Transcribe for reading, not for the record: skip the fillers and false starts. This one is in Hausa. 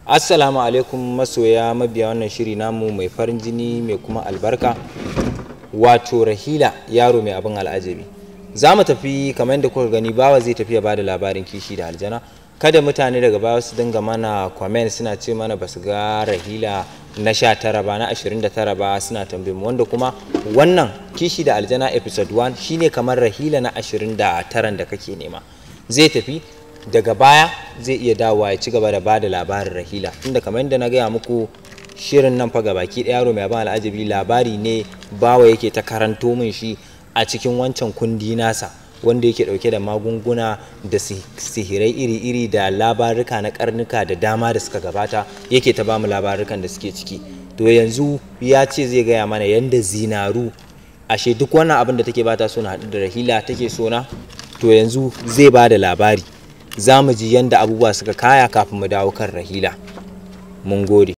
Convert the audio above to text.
Assalamu alaikum masoya mabiya wannan shiri namu mai farin jini mai kuma albarka, wato Rahila yaro mai abin al'ajabi. Za mu tafi kamar yadda kuka gani, Bawa zai tafi ya bada labarin Kishi da Aljana. Kada mutane daga baya su dinga mana comment suna ce mana basu ga Rahila na 19 ba, na 29 ba, suna tambaye mu, wanda kuma wannan Kishi da Aljana episode 1 shine kamar Rahila na 29 da kake nema. Zai tafi, daga baya zai iya dawowa ya ci gaba da bada labarin Rahila, tunda kamar yadda na gaya muku, shirin nan fa gabaki ɗaya, yaro mai abin al'ajabi, labari ne Bawa yake ta karanto min shi a cikin wancan kundi nasa wanda yake dauke da magunguna da sihirai iri-iri da labarurruka na karnuka da dama da suka gabata, yake ta bamu labarukan da suke ciki. To yanzu ya ce zai gaya mana yanda Zinaru, ashe duk wannan abin da take bata so na haɗu da Rahila take so na. To yanzu zai ba da labari, za mu ji yanda abubuwa suka kaya kafin mu dawo kan Rahila. Mun gode.